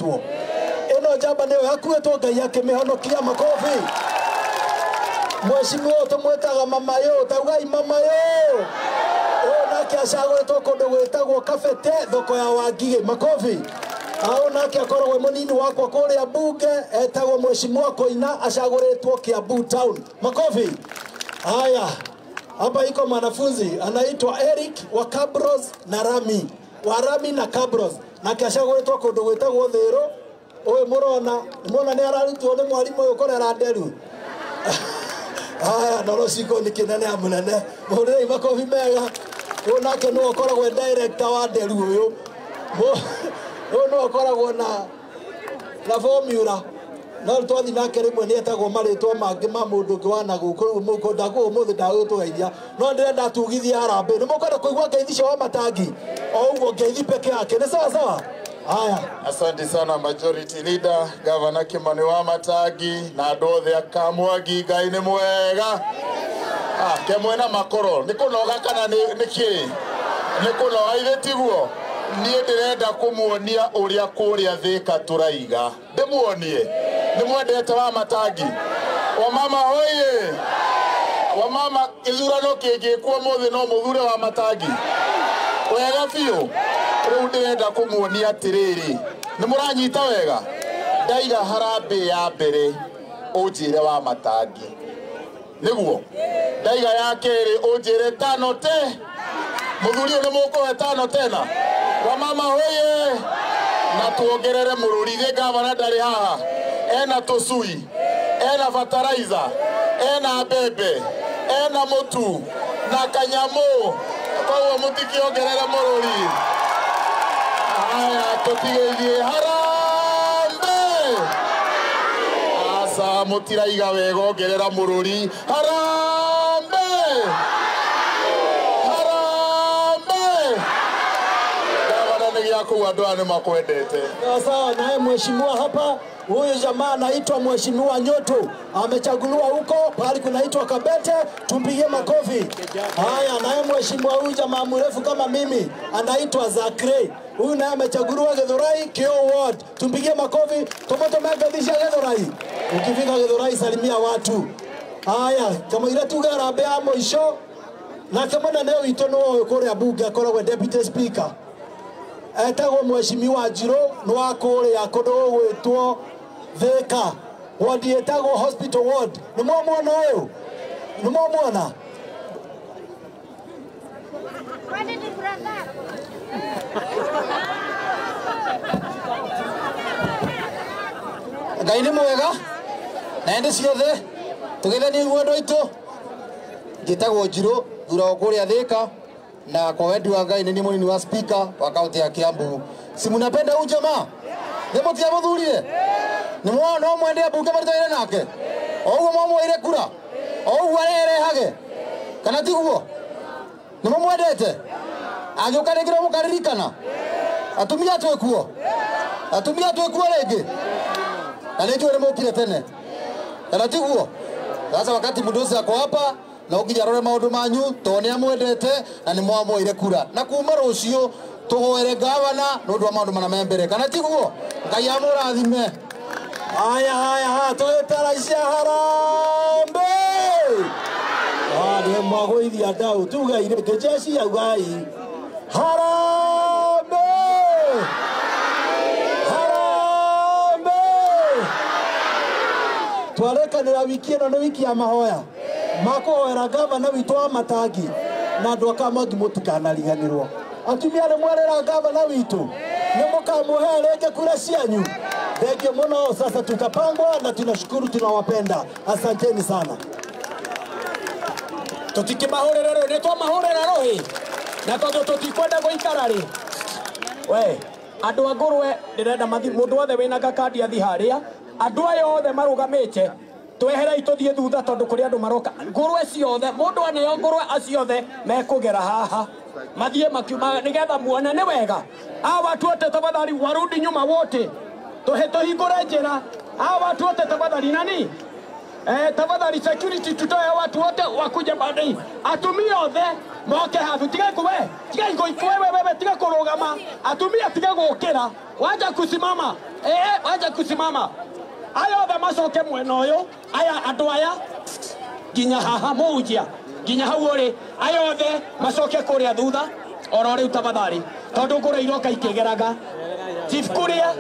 yakuĩtwo. Ĩno njamba nĩyo yakuĩtwo Ngai akĩmĩhonokia. Makobi. Mheshimiwa tũmwĩtaga mama yo, taugai mama yo. Ũyũ nake acagũrĩtwo kũndũ gwĩtagwo Kabete, thoko ya Wangigĩ. Makobi. Au nake akoragwo mũnini wakwa kũrĩa bunge, etagwo Mheshimiwa Koina, acagũrĩtwo Kiambu town. Makobi. Haya, hapa iko mwanafunzi anaitwa Eric wa Cabros na Rami, wa Rami na Cabros, nake acagũrĩtwo kũndũ gwĩtagwo Thĩrũ. Ũyũ mũrona, mũrona nĩ ararutwo nĩ mwarimũ ũyũ kũrera nderu. Haya, noro ciko nĩ kĩnene ya mũnene. Mũhũrĩrei makobi mega. Ũyũ nake nĩwe ũkoragwo director wa nderu ũyũ. Ũyũ nĩwe ũkoragwo na formula. No twathi nake rĩmwe nĩ etagwo marĩtwa mangĩ ma mũndũ ũngĩ wa na gũkũ. Rĩu mũkũ ndakũ ũmũthĩ ndagũtũgeithia. No ndĩrenda tugithie harambee. Nĩ mũkwenda kũigua ngeithi cia Wamatangi? O ũguo ngeithi peke yake. Nĩ sawa sawa? Haya. Asante sana Majority Leader, Governor Kimani Wamatangi na andũ othe a Kamwangi. Ngai nĩ mwega. Ke mwena makoro nĩ kũnoga kana nĩ kĩ? Nĩ kũnoga ithe tiguo? Niĩ ndĩrenda kũmuonia ũrĩa kũrĩa Thĩka tũraiga. Ndĩmuonie. Nĩ mwendete Wamatangi? Wamama hoye. Wamama gĩthurano kĩngĩkwo ũmũthĩ no mũthure Wamatangi? Wega biũ. Rĩu ndĩrenda kũmuonia atĩrĩrĩ, nĩ mũranyita wega? Ndaiga harambee ya mbere ũnjĩre Wamatangi, nĩguo? Ndaiga ya kerĩ ũnjĩre tano te. Mũthuri ũyũ nĩ mũkũhe tano tena? Wamama hoye. Na tuongerere mũrũri. Thĩ gavana ndarĩ haha, ena tũcui, ena fertilizer, ena mbembe, ena mũtu na kanyamũ, koguo mũtikĩongerere mũrũri. Haya, tũtigĩthiĩ harambee. Aca, mũtiraiga wega, ongerera mũrũri. Harambee, harambee. Gavana nĩ gĩa kũu, andũ aya nĩ makwendete. Sawa sawa. Naye mheshimiwa hapa, huyu jamaa anaitwa Mheshimiwa Nyoto, amechaguliwa huko pahali kunaitwa Kabete, tumpigie makofi. Haya, naye mheshimiwa huyu jamaa mrefu kama mimi anaitwa Zakre, huyu naye amechaguliwa Githurai Kio Ward, tumpigie makofi. Tomotomegathisha Githurai, ukifika Githurai salimia watu. Haya, kama ile tuge harambee ya mũico, nake mũnene witũ nĩ ũyũ kũrĩa bunge akoragwo deputy speaker, etagwo Mheshimiwa Njirũ, nĩ wa kũrĩa kũndũ gũgwĩtwo Thĩka, ward ĩtagwo Hospital Ward. Nĩ mwamwona ũyũ? Nĩ mwamwona? Ngai nĩ mwega na hĩndĩ ciothe tũgeithanie iguo andũ aitũ. Njĩtagwo Njirũ, thuragwo kũrĩa Thĩka, na kwa wendi wa Ngai nĩ niĩ mũnini wa speaker wa kaunti ya Kiambu. Si mnapenda huyu jamaa? Nĩ mũtiamũthurire? Nĩ no mwende ambunge marutaire nake? O ũguo mwamwoire kura? O ũguo arerehage? Kana tiguo? Nĩ mũmwendete? Agĩũka rĩngĩ no mũkaririkana? Atumia twĩkuo? Atumia twĩkuo rĩngĩ? Na nĩ njũĩ nĩ mũkire tene. Kana tiguo? Sasa wakati mũndũ ako hapa na ũnginya arore maũndũ manyu tondũ nĩ amwendete na nĩ mwamwoire kura. Na kuma rũciũ tũhoere gavana nĩ ũndũ wa maũndũ mana me mbere. Kana tiguo? Ngai amũrathime. Haya, haya, haya, tũgĩtara harambee. Nĩ mwagũithia ndau, tugai rĩngĩ jeshi yaugai. Harambee! Harambee! Twarekanĩra wiki ĩno nĩ wiki ya mahoya makũhoera gavana witũ wa Matangi na andũ a Kamwangi mũtikanariganĩrwo. Atumia nĩ mwerĩra gavana witũ nĩ mũkamũhe rĩngĩ kura cianyu. Thank you muno. Sasa tutapangwa na tunashukuru, tunawapenda. Asanteni sana. Tutikimahurira rĩ, nĩ twamahũrĩra rũhĩ na tondũ tũtikwenda gũikara rĩ, we andũ a ngũrwe ndĩrenda mathi, mũndũ wothe wĩna gakandi athi harĩa, andũ aya othe marũgamĩte tweherei tũthiĩ thutha tondũ kũrĩ andũ maroka. Ngũrwe ciothe, mũndũ aneo ngũrwe aciothe mekũgera haha mathiĩ makiuma nĩgetha muone nĩ wega. Hawa watu wote tafadhali warudi nyuma wote, tũhingũre njĩra. Hawa watu wote tafadhali, nani Tafadhali security tutoe watu wote wakuja baadaye. Atumia othe moke hathu tiga kuwe. Tiga ngoikwe wewe tiga kurugama. Atumia tiga gukira. Waja kusimama. Waja kusimama. Aya othe macoke mwena uyu. Aya andu aya nginya haha muhunjia. Nginya hau uri. Aya othe macoke kuria thutha. Oro riu tafadhali. Tondu ngure iroka ikigeraga. Chief Kuria,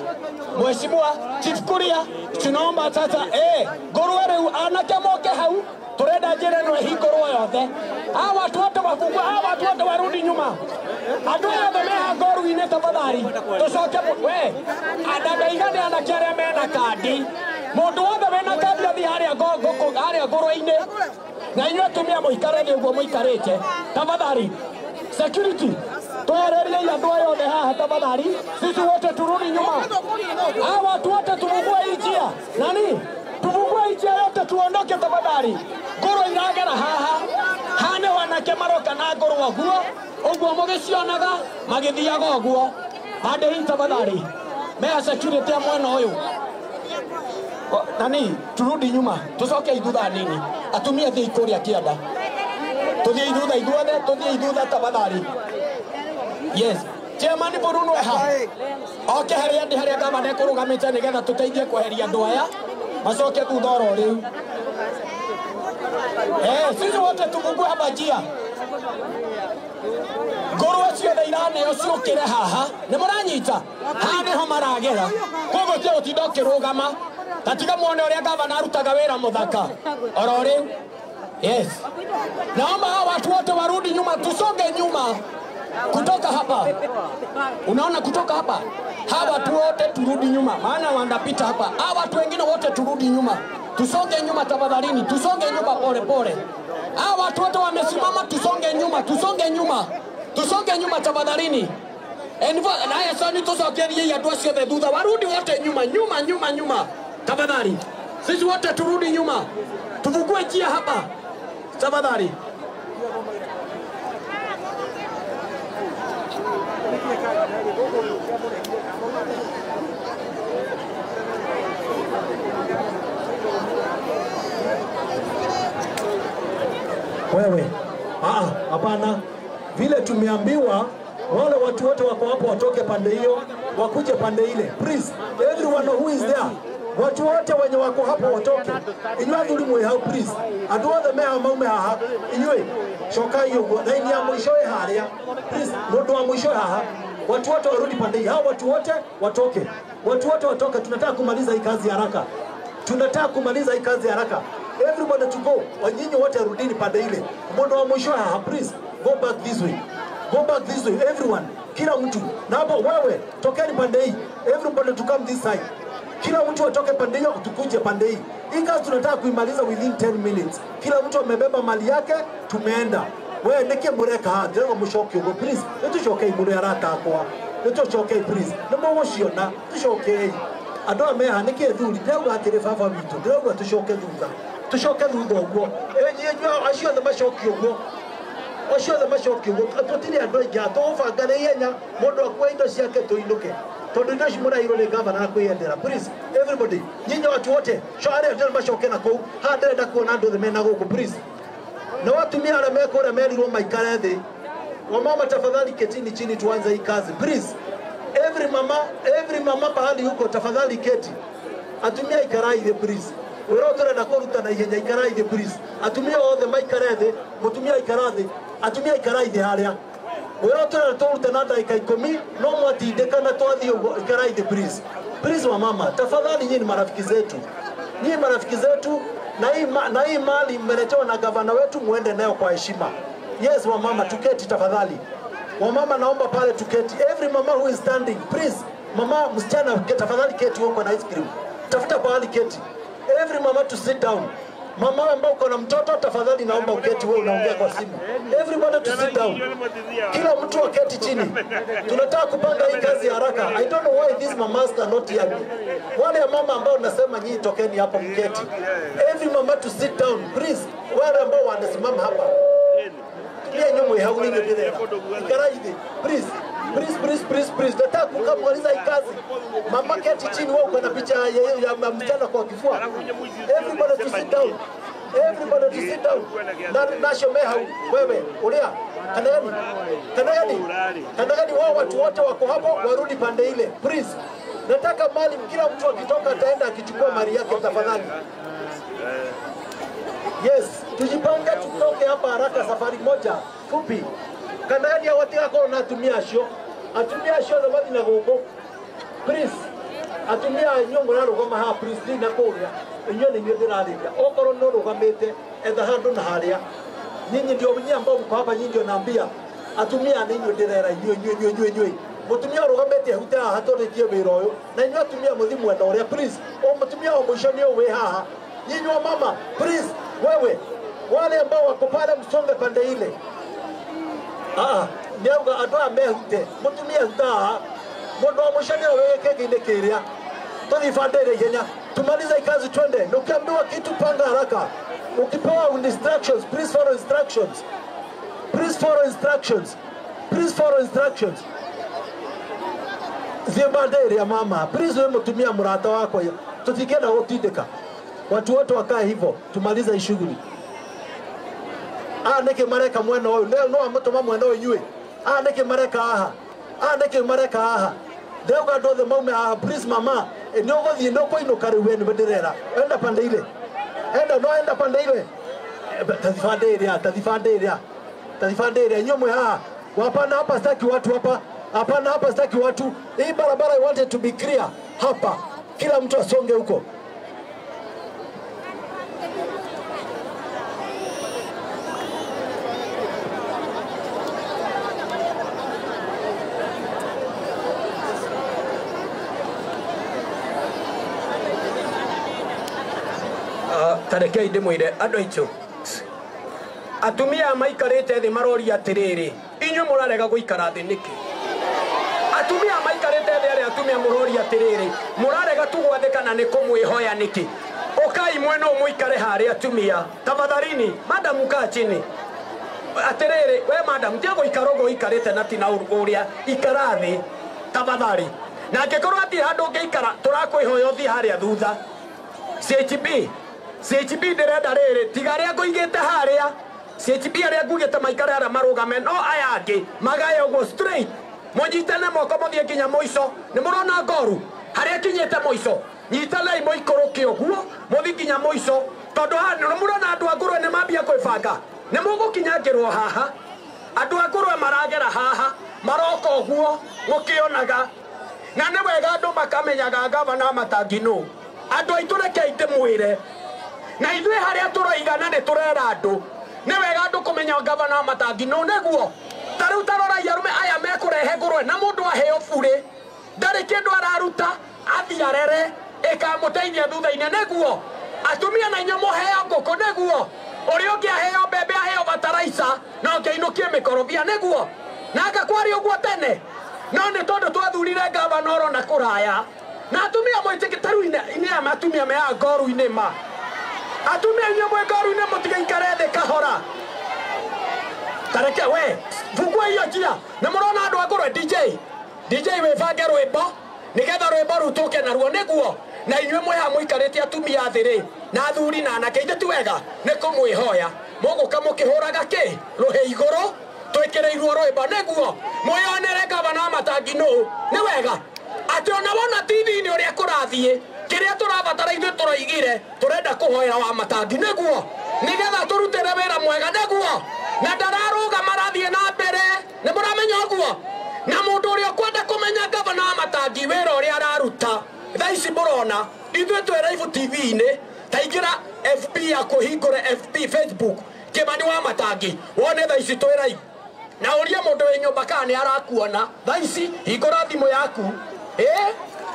Mheshimiwa Chief Kuria, tunaomba sasa nguruwe riu anake moke hau turenda njira ĩno ĩhingũrwo yothe. Hawa watu wote wafungwe, hawa watu wote warudi nyuma. Andũ othe meha ngoru-inĩ tafadhali. Tucoke we andaiga nĩ anake arĩa mena kandi. Mũndũ wothe wĩna kandi athiĩ harĩa harĩa ngũrwe-inĩ. Na inyuĩ atumia mũikare thĩ ũguo mũikarĩte. Tafadhali. Security. Twehererie andũ aya othe haha tafadhali. Sisi wote turudi nyuma. Hawa watu wote tufungue hii njia. Nani? Tufungue hii njia yote tuondoke tafadhali. Ngũrwe iragera haha. Haha nĩ wanake maroka na ngũrwe ũguo. Ũguo mũgĩcionaga magĩthiaga ũguo. Pande hii tafadhali. Mea security ya mwena ũyũ. Nani? Turudi nyuma. Tucoke ithutha nini. Atumia thiĩ kũrĩa kĩanda. Tuthiĩ ithutha ithuothe, tuthiĩ ithutha tafadhali. Yes. Chairman Burunu ha. Oke haria ndi haria gavana ekurugamite nigetha tuteithie kweheria andu aya macoke thutha oro riu. Sisi wote tufungue hapa njia. Ngũrwe ciothe iraneo ciũkĩre haha. Nĩ mũranyita? Haha nĩho maragera. Koguo ti gũtinda ũkĩrũgama. Ta tiga muone ũrĩa gavana arutaga wĩra mũthaka. Oro rĩu. Yes. Naomba hawa watu wote warudi nyuma, tusonge nyuma. Kutoka hapa. Unaona kutoka hapa? Hawa watu wote turudi nyuma. Maana wanapita hapa. Hawa watu wengine wote turudi nyuma. Tusonge nyuma tafadhalini. Tusonge nyuma pole pole. Hawa watu wote wamesimama, tusonge nyuma, tusonge nyuma. Tusonge nyuma tafadhalini. Haya sasa tusokerie andũ acio othe thutha. Warudi wote nyuma, nyuma, nyuma, nyuma. Tafadhali. Sisi wote turudi nyuma. Tufungue njia hapa. Tafadhali. Wewe, hapana. Vile tumeambiwa wale watu wote wako hapo watoke pande hiyo, wakuje pande ile. Please, everyone who is there, watu wote wenye wako hapo watoke. Inywa thuri mwe hau please. Andu othe me hau maume haha. Inywe coka hiyo guo. Na inya mwisho haria. Please, mundu wa mwisho haha. Watu wote warudi pande hii. Hao watu wote watoke. Watu wote watoke. Tunataka kumaliza hii kazi haraka. Tunataka kumaliza hii kazi haraka. Everybody to go. Wanyinyi wote rudini pande ile. Mundu wa mwisho haha please. Go back this way. Go back this way everyone. Kila mtu. Na hapo wewe tokeni pande hii. Everybody to come this side. Kila mtu atoke pande hiyo tukuje pande hii. Hii kazi tunataka kuimaliza within 10 minutes. Kila mtu amebeba mali yake tumeenda. Wewe nike mureka ha, ndiro mushoke ugo please. Nitucoke imure arata akwa. Nitucoke please. Nimo guciona tucoke. Andu ameha nike thuri ndauga atiri baba witu. Ndauga tucoke thutha. Tucoke thutha uguo. Enyi acio othe macoke uguo. Acio othe macoke uguo. Tutiri andu aingi tũbanga na ihenya mundu akue indo ciake tuinuke. Tondu indo ici mũrairwo nĩ gavana akwĩyendera. Please everybody, nyinyi watu wote, arĩa othe macoke na kũu. Haha ndĩrenda kuona andũ othe mena gũkũ please. Na watumia arĩa mekũrĩa merirwo maikare thĩ. Wamama tafadhali ketini chini tuanze hii kazi please. Every mama pahali huko tafadhali keti. Atumia ikarai thĩ please. Wĩra ũyũ tũrenda kũruta na ihenya ikarai thĩ please. Atumia othe maikare thĩ, mũtumia ikara thĩ, atumia ikarai thĩ harĩa. Wĩra ũyũ tũrenda tũrute na ndagĩka 10 no mwatindĩkana twathiĩ ũguo ikarai thĩ please. Please wamama, tafadhali nyinyi ni marafiki zetu. Nyinyi marafiki zetu na hii mali mmeletewa na gavana wetu muende nayo kwa heshima. Yes wamama, tuketi tafadhali. Wamama naomba pale tuketi. Every mama who is standing, please. Mama msichana tafadhali keti huko na ice cream. Tafuta pahali keti. Every mama to sit down. Mama ambao uko na mtoto tafadhali naomba uketi, wewe unaongea kwa simu. Everybody to sit down. Kila mtu aketi chini. Tunataka kupanga hii kazi haraka. I don't know why these mamas are not here. Wale mama ambao nasema nyinyi tokeni hapo mketi. Every mama to sit down, please. Wale ambao wanasimama hapa. Tumia nyumu ya hauli ndio. Ikaraide, please. Please, please, please, please. Nataka kumaliza hii kazi. Mama keti chini, wewe uko na picha ya msichana kwa kifua. Everybody to sit down. Everybody to sit down. Na shomeha wewe ulia. Kanagani. Kanagani. Kanagani wao watu wote wako hapo warudi pande ile. Please. Nataka mali kila mtu akitoka ataenda akichukua mali yake tafadhali. Yes, tujipange tutoke hapa haraka, safari moja fupi. Kanagani hawataka kwa na atumia sho. Atumia sho zamani na gogo. Please. Atumia nyongo na rugoma ha please na kuria. Inyuĩ nĩ inyuĩ ndĩrarĩria. Okorwo nĩ ũrũgamĩte etha handũ na harĩa. Nyinyi ndio nyinyi ambao mko hapa, nyinyi ndio naambia. Atumia nĩ inyuĩ ndĩrera, inyuĩ inyuĩ inyuĩ inyuĩ. Mũtumia ũrũgamĩte ehute haha tũrĩkie wĩra ũyũ. Na inyuĩ atumia mũthiĩ mwena ũrĩa please. O mũtumia wa mũico nĩ ũyũ wĩ haha. Nyinyi wa mama please, wewe wale ambao wako pale msonge pande ile. Ah, nĩauga andũ aya mehute. Mũtumia ehuta haha. Mũndũ wa mũico nĩ ũyũ wĩ gĩkĩngĩ-inĩ kĩrĩa. Tũthiĩ bande ĩrĩa ihenya. Tumalize kazi twende. Na ukiambiwa kitu panga haraka. Ukipewa instructions, please follow instructions. Please follow instructions. Please follow instructions. Thiĩ bande ĩrĩa mama. Please wewe mũtumia mũrata wakwa. Tutikenda gũtindĩka. Watu wote wakae hivyo. Tumalize hii shughuli. Ah, nĩkĩ mareka mwena ũyũ? Leo no amũtũma mwena ũyũ inyuĩ. Ah, nĩkĩ mareka haha? Ah, nĩkĩ mareka haha? Ndauga andũ othe maume haha please mama. Nĩ ũgũthiĩ nĩ ũkũinũka rĩu we nĩwe ndĩrera. Enda pande ile. Enda no enda pande ile. Tathi pande ĩrĩa, tathi pande ĩrĩa. Tathi pande ĩrĩa inyuĩ mwĩ haha. Hapana hapa sitaki watu hapa. Hapana hapa sitaki watu. Hii barabara I want it to be clear hapa. Kila mtu asonge huko. Tarekei ndĩmwĩre andũ aitũ atumia maikarĩte thĩ maroria atĩrĩrĩ, inyuĩ mũrarega gũikara thĩ nĩkĩ? Atumia maikarĩte thĩ arĩa atumia mũroria atĩrĩrĩ, mũrarega tu gwathĩka na nĩ kũmwĩhoya nĩkĩ? Ũkai mwena ũyũ mũikare harĩa atumia tafadhalini. Madam kaa chini. Atĩrĩrĩ we madam, tiga gũikara ũguo ũikarĩte na tina ũrĩa, ikara thĩ tafadhali. Na angĩkorwo hatirĩ handũ ũngĩikara, tũrakwĩhoya ũthiĩ harĩa thutha. CHB CHB ndĩrenda rĩrĩ, tiga arĩa ngũigĩte harĩa. CHB arĩa ngugĩte maikare harĩa marũgame, no aya angĩ magae ũguo straight. Mũnyitane moko mũthiĩ nginya mũico. Nĩ mũrona ngoru harĩa kinyĩte mũico. Nyitanai mũikũrũke ũguo mũthiĩ nginya mũico, tondũ haha nĩ mũrona andũ a ngũrwe nĩ mambia kwĩbanga. Nĩ mũgũkinyangĩrwo haha. Andũ a ngũrwe maragera haha, maroka ũguo mũkĩonaga. Na nĩ wega andũ makamenyaga gavana Matangi nũ. Andũ aitũ rekei ndĩmwĩre, na ithuĩ harĩa tũroigana nĩ tũrera andũ. Nĩ wega andũ kũmenya gavana Matangi nũ nĩguo. Ta rĩu tarorai arũme aya mekũrehe ngũrwe na mũndũ aheo burĩ, ndarĩ kĩndũ araruta, athiĩ arere ĩkamũteithia thutha-inĩ nĩguo. Atumia na inyuĩ mũheo ngũkũ nĩguo. Ũrĩa ũngĩ aheo mbembe aheo bataraica na ũngĩ ainũkie mĩkorobia nĩguo. Na anga kwarĩ ũguo tene, no nĩ tondũ twathurire gavana ũrona kũraya. Na atumia mwĩtĩkĩ ta rĩu inĩ atumia me haha ngoru-inĩ ma. Atumia inyuĩ mwĩ ngoru-inĩ mũtigaikare thĩ kahora. Tareke we, fungua hiyo njia. Nĩ mũrona andũ a ngũrwe DJ. DJ wĩbange rwĩmbo nĩgetha rwĩmbo rũu tũke naruo nĩguo. Na inyuĩ mwĩ haha mũikarĩte atumia thĩ rĩ, na athuri na anake, ithe ti wega nĩ kũmwĩhoya. Mũgũka mũkĩhũraga kĩ? Rũhĩ igũrũ twĩkĩrĩirwo rwĩmbo nĩguo mwĩyonere gavana Matangi nũ. Nĩ wega atĩ ona wona TV-inĩ ũrĩa kũrathiĩ, kĩrĩa tũrabatara ithuĩ tũroigire tũrenda kũhoera wa Matangi nĩguo, nĩgetha tũrutĩre wĩra mwega nĩguo. Na ndararũgama arathiĩ na mbere, nĩ mũramenya ũguo. Na mũndũ ũrĩa ũkwenda kũmenya gavana wa Matangi wĩra ũrĩa araruta thaa ici mũrona ithuĩ twĩ live TV-inĩ, ta ingĩra FB ya kũhingũre FB Facebook Kĩmani wa Matangi wone thaa ici twĩ live. Na ũrie mũndũ wĩ nyũmba kana nĩ arakuona thaa ici, hingũra thimũ yaku.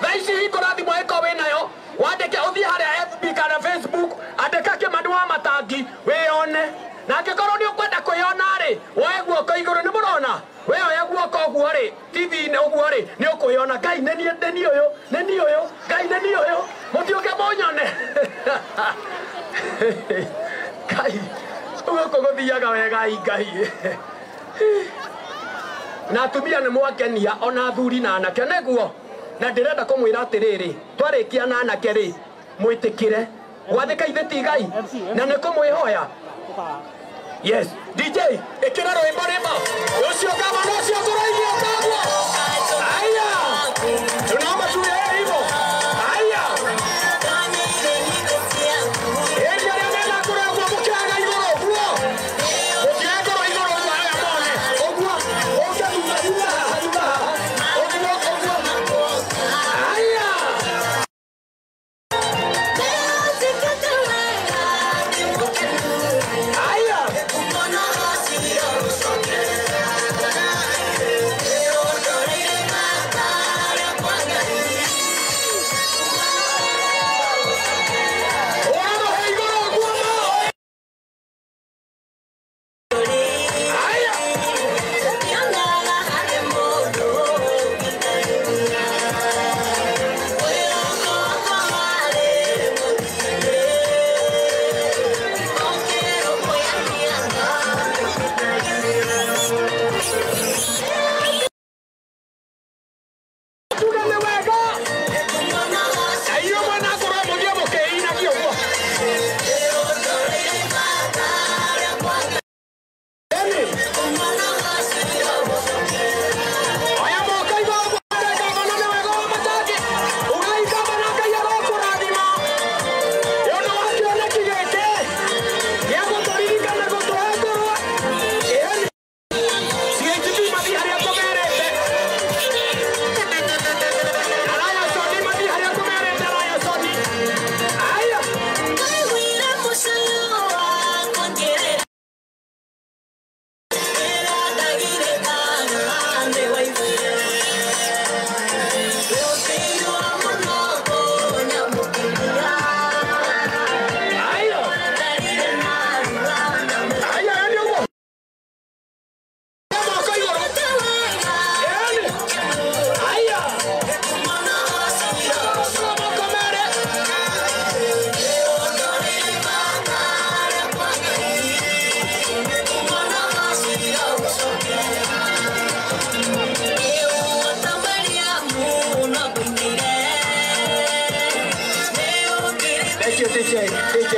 Thaa ici hingũra thimũ ĩko wĩnayo, wandĩke ũthiĩ harĩa FB kana Facebook, andĩka Kĩmani wa Matangi wĩyone. Na angĩkorwo nĩ ũkwenda kwĩyona rĩ, woe guoko igũrũ, nĩ mũrona? We oya guoko ũguo rĩ, TV-inĩ ũguo rĩ, nĩ ũkwĩyona. Ngai nĩ niĩ, nĩ niĩ ũyũ, nĩ niĩ ũyũ, Ngai nĩ niĩ ũyũ, mũtiũke mũnyone. Ngai, gũkũ gũthiaga wega Ngai. Na atumia nĩ mwakenia ona athuri na anake nĩguo. Na ndĩrenda kũmwĩra atĩrĩrĩ, twarĩkia na anake rĩ, mwĩtĩkĩre gwathĩka ithe ti Ngai na nĩ kũmwĩhoya. Yes, DJ, ĩkĩra rwĩmbo rĩmbo. Ũcio gavana ũcio tũraigua taguo. Aya. Tunaomba tuwe hivyo. Aya. Ĩri arĩa mena ngũrwe ũguo mũkĩaga igũrũ ũguo. Mũkĩoe ngũrwe igũrũ ũguo aya mone. Ũguo. Ũke thutha thutha haha thutha haha. Ũguo ũguo. Aya. Aya. Ũrarũhe igũrũ ũguo ma. Aya. Tuge nĩ wega. Na inyuĩ mwena ngũrwe mũthiĩ mũkĩinagia ũguo. Ĩni. Oya moko igũrũ ũguo gavana nĩ wega wa Matangi. Ugai gavana Ngai arokũrathima. Nĩ ũndũ wa kĩoneki gĩkĩ gĩa gũtũririkana gũtũhe ngũrwe. Ĩni. CHP mathiĩ harĩa tũmerĩte. Araya Soni mathiĩ harĩa tũmerĩte Araya Soni. Aya. Aya. Aya, ĩni ũguo. Moko igũrũ. Ĩni. Aya. Moko mere. Thank you, DJ. DJ.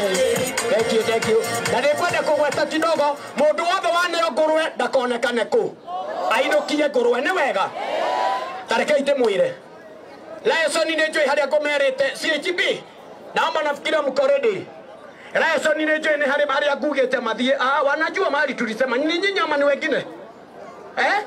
Thank you, thank you. Na nĩngwenda kũgweta kidogo mũndũ wothe waneo ngũrwe ndakonekane kũ ainũkie ngũrwe nĩ wega ta rekei ndĩmwĩre Liaison nĩ njũĩ harĩa ngũmerĩte CHP naomba nafikiria mko ready. Liaison nĩ njũĩ nĩ harĩ harĩa ngugĩte mathiĩ. Ah, wanajua mahali tulisema ni nyinyi ama ni wengine eh?